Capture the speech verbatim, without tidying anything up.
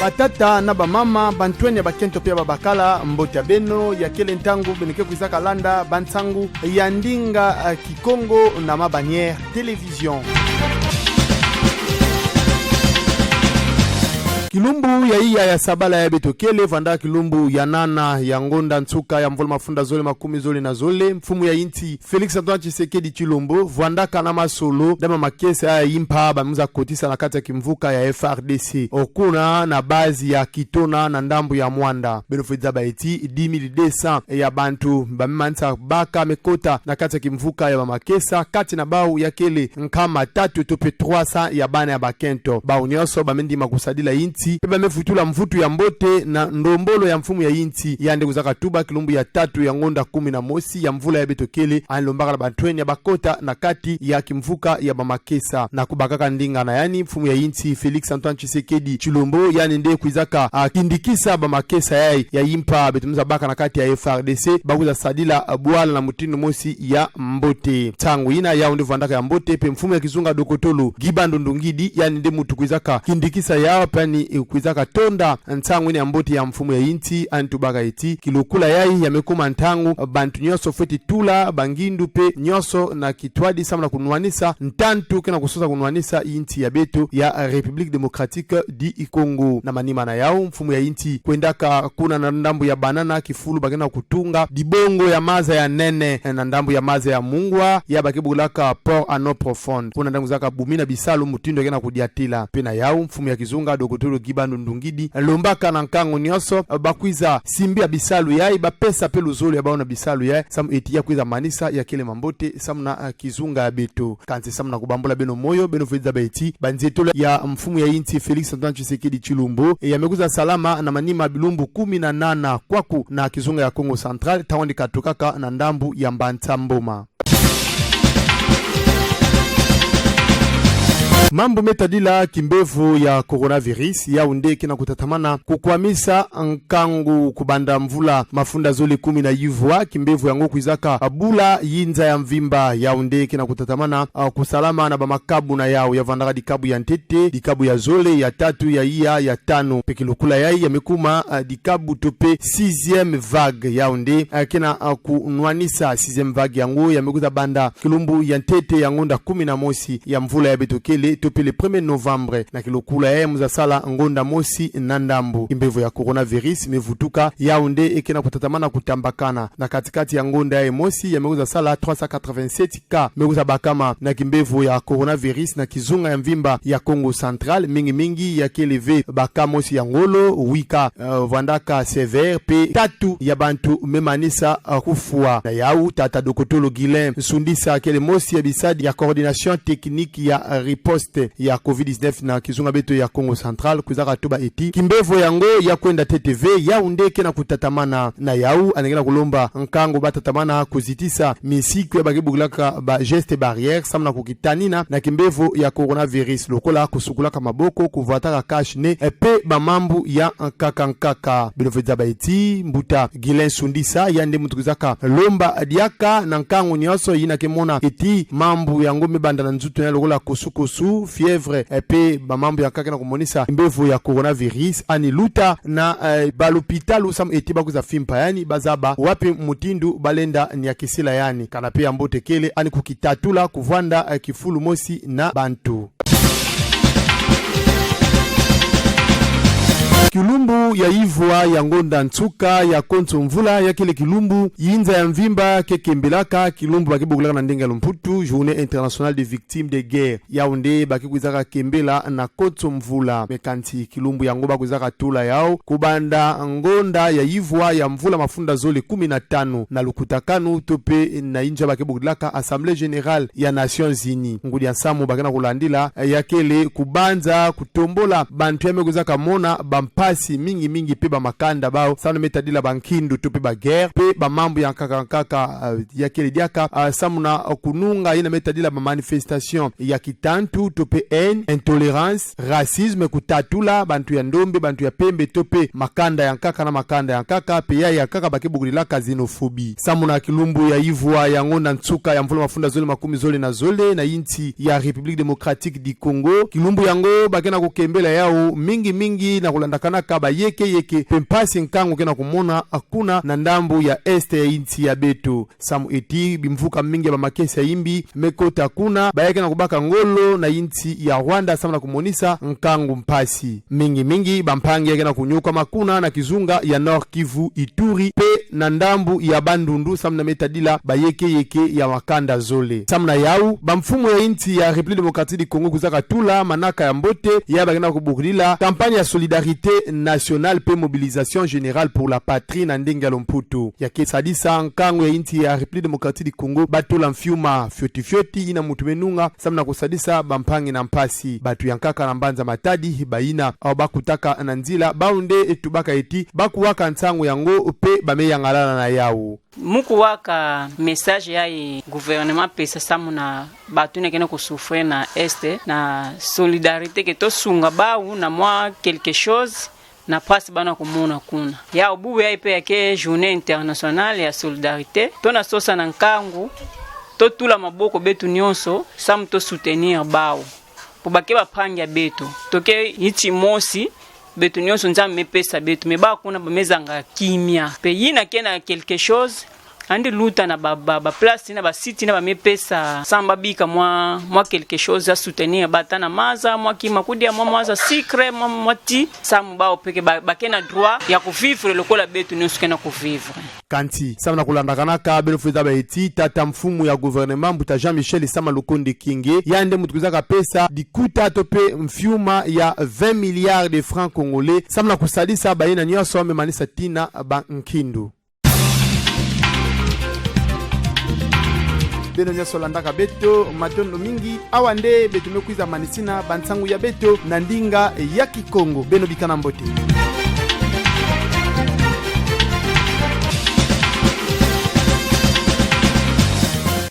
Batata na bamama, bantwenya ya bakento pe ya babakala, mbote ya beno, ya kele ntangu beno ke kwizaka landa bansangu ya ndinga, eh, Kikongo na Ma Bannière Télévision. Kilumbu ya iya ya sabala yayi beto kele, vwanda kilumbu ya nana ya ngonda nsuka ya mvula mafunda zole makumi zole na zole, mfumu ya insi Félix Antoine Tshisekedi Tshilombo vwandaka na masolo dama makesa ya impa ba mwiza kotisa na kati ya kimvuka ya F R D C. Okuna na base ya Kitona na ndambu ya Muanda. Beno fwe zaba ti dix mille deux cents ya bantu ba me manisa baka me kota na kati ya kimvuka ya bamakesa, kati na bawu ya kele nkama tatu to pe trois cents ya bana ya bakento. Bawu nyonso ba me ndima kusadila insi, pe ba me vutula mvutu ya mbote na ndombolo ya mfumu ya insi, yandi kwizaka tuba kilumbu ya tatu ya ngonda kumi na mosi ya mvula yayi beto kele, yandi lombaka na bantwenya ba kota na kati ya kimvuka ya bamakesa. Na kubakaka ndinga na yandi, mfumu ya insi Félix Antoine Tshisekedi Tshilombo, yandi nde kwizaka, ah, kindikisa bamakesa yayi ya impa beto mwiza baka na kati ya F R D C, ba kwiza sadila, ah, bwala na mutindu mosi ya mbote. Nsangu yina yawu nde vwandaka ya mbote, pe mfumu ya kizunga dokotolo Guy Bandu Ndungidi, yandi nde muntu kwizaka kindikisa yawu, pe yandi, eh, kwizaka tonda nsangu yina ya mbote ya mfumu ya insi, yandi tubaka ti kilokula yayi ya me kuma ntangu, eh, bantu nyonso fweti tula bangindu pe nyonso na kitwadi samu na kunwanisa ntantu ke na kusosa kunwanisa insi ya beto ya République Démocratique du Congo. Na manima na yawu, mfumu ya insi kwendaka kuna na ndambu ya Banana, kifulu ba ke na kutunga dibongo ya maza ya nene, eh, na ndambu ya maza ya mungwa, ya ba ke bokilaka Port en eau profonde. Kuna nde kwizaka bumina bisalu mutindu ke na kudiatila. Pe na yawu, mfumu ya kizunga dokotolo Guy Bandu Ndungidi lombaka na nkangu nyonso, eh, ba kwiza simbia bisalu yayi, ba pesa pe luzolo ya bawu na bisalu yayi, samu eti ya kwiza manisa ya kele mambote samu na, eh, kizunga ya beto. Kansi samu na kubambula beno moyo, beno fwe zaba ti banzietolo ya mfumu ya insi Félix Antoine Tshisekedi Tshilombo, eh, ya me kwiza salama na manima bilumbu kumi na nana kwaku na kizunga ya Kongo Central, ntangu yandi katukaka na ndambu ya Mbanza-Mboma. Mambu me tadila kimbevo ya coronavirus, yawu nde ke na kutatamana kukwamisa nkangu kubanda mvula mafunda zole kumi na yivwa, kimbevo yango kwizaka bula yinza ya mvimba. Yawu nde ke na kutatamana, ah, kusalama na bamakabu na yawu, ya vwandaka dikabu ya ntete, dikabu ya zole, ya tatu, ya iya, ya tanu. Pe kilokula yayi ya me kuma, ah, dikabu to pe sixième vague. Yawu nde, ah, ke na, ah, kunwanisa sixième vague yango, ya me kwiza banda kilumbu ya ntete ya ngonda kumi na mosi ya mvula yayi beto kele, to pe le premier novembre. Na kilokula yayi ya mwiza sala ngonda mosi na ndambu. Kimbevo ya coronavirus me vutuka, yawu nde ke na kutatamana kutambakana. Na katikati ya ngonda yayi mosi, ya me kwiza sala trois cent quatre-vingt-sept cas me kwiza bakama na kimbevo ya coronavirus na kizunga ya mvimba ya Kongo Central, mingi mingi ya kele ve ba cas mosi ya ngolo, huit cas, euh, vwandaka sévère, pe tatu ya bantu me manisa, euh, kufwa. Na yawu, tata dokotolo Guylain Nsundisa, kele mosi ya bisadi ya coordination technique ya, euh, riposte ya covid dix-neuf na kizunga beto ya Kongo Central, kwizaka tuba ti kimbevo yango ya kwenda ntete ve, yawu nde ke na kutatamana. Na yawu, yandi ke na kulomba nkangu batatamana kuzitisa misiku ya ba ke bokilaka ba gestes barrières, samu na kukitanina na kimbevo ya coronavirus, lokola kusukulaka maboko, kuvwataka cache-nez, eh, pe bamambu ya nkaka nkaka. Beno fwe zaba ti mbuta Guylain Nsundisa, yandi nde muntu kwizaka lomba diaka na nkangu nyonso yina ke mona ti mambu yango me banda na nzutu na yandi, lokola kusu-kusu, fièvre, eh, pe bamambu ya nkaka ke na kumonisa mbevo ya coronavirus, yandi luta na, eh, balopitalo samu ti ba kwiza fimpa yandi, ba zaba wapi mutindu ba lenda niakisila yandi. Kana pe ya mbote kele yandi kukitatula kuvwanda, eh, kifulu mosi na bantu. Kilumbu ya ivwa ya ngonda nsuka ya konso mvula, ya kele kilumbu yinza ya mvimba ke kembelaka, kilumbu ba ke bokilaka na ndinga ya lumputu Journée internationale des victimes de guerre. Yawu nde ba ke kwizaka kembela na konso mvula. Me kansi kilumbu yango ba kwizaka tula yawu kubanda ngonda ya ivwa ya mvula mafunda zole kumi na tanu, na lukutakanu to pe na inzo ya ba ke bokilaka Assemblée générale ya Nations Unies. Ngudi ya nsamu ba ke na kulandila, eh, ya kele kubanza kutombula bantu ya me kwizaka mona bampasi mingi mingi pe bamakanda bawu, samu na me tadila bankindu to pe ba guerre, pe bamambu ya nkaka nkaka, eh, ya kele diaka, eh, samu na, eh, kununga yina me tadila bamanifestation ya kitantu to pe haine, intolérance, racisme, kutatula bantu ya ndombe, bantu ya pembe, to pe makanda ya nkaka na makanda ya nkaka, pe ya ya nkaka ba ke bokilaka xénophobie. Samu na kilumbu ya ivwa ya ngonda nsuka ya mvula mafunda zole makumi zole na zole na insi ya République démocratique du Congo, kilumbu yango ba ke na kukembela yawu mingi mingi na kulandaka naka bayekeyeke mpe mpasi nkangu ke na kumona kuna na ndambu ya est ya insi ya beto. Samu eti bimvuka mingi ya bamakesi ya imbi me kota kuna, baye ke na kubaka ngolo na insi ya Rwanda samu na kumonisa nkangu mpasi. Mingi mingi bampangi ya ke na kunyokwama kuna na kizunga ya Nord-Kivu, Ituri, mpe na ndambu ya Bandundu samu na me tadila bayekeyeke ya makanda zole. Samu na yau, bamfumu ya insi ya République Démocratique du Congo kwizaka tula manaka ya mbote ya ba ke na kubokilila campagne ya solidarité nationale mpe mobilisation générale pour la patrie na ndinga ya Mputu. Ya ke sadisa nkangu ya insi ya République Démocratique du Congo ba tula mfiuma fioti fioti yina muntu me nunga samu na kusadisa bampangi na mpasi. Bato ya nkaka na mbanza Matadi bayina awu ba kutaka na nzila, bawu nde tubaka eti ba kuwaka nsangu yango mpe ba me yangalala na yau. Mu kuwaka message yayi gouvernement pesa samu na bato yina ke na kusouffrir na est, na solidarité ke tosunga bawu na mwa quelque chose na mpasi ba na kumona kuna. Yau bubu yayi mpe ya ke journée internationale ya solidarité, tona sosa na nkangu totula maboko beto nyonso samu tosoutenir bawu. Po ba ke bampangi ya beto, to ke nti mosi, beto nyonso Nzambi me pesa beto, mais bawu kuna ba me zanga kimia. Mpe yina ke na quelque chose, yandi luta na ba, ba, baplace yina, basite yina ba me pesa samu ba bika mwa, mwa quelque chose ya soutenir bawu, ata na maza, mwa kima kudia, mwa, mwa za sucre, mwa, mwa ti, samu bawu mpe ke ba, ba ke na droit ya kuvivre lokola beto nyonso ke na kuvivre. Kansi, samu na kulandakanaka, beno fwe zaba eti tata mfumu ya gouvernement, Mbuta Jean-Michel Sama Lukonde Kyenge, yandi muntu kwizaka pesa dikuta to mpe mfiuma ya vingt milliards de francs congolais samu na kusadisa bayina nyonso me manisa tina bankindu. Beno nyonso landaka beto, matondo mingi. Awa nde beto me kwiza manisina bansangu ya beto na ndinga ya Kikongo. Beno bikana mbote.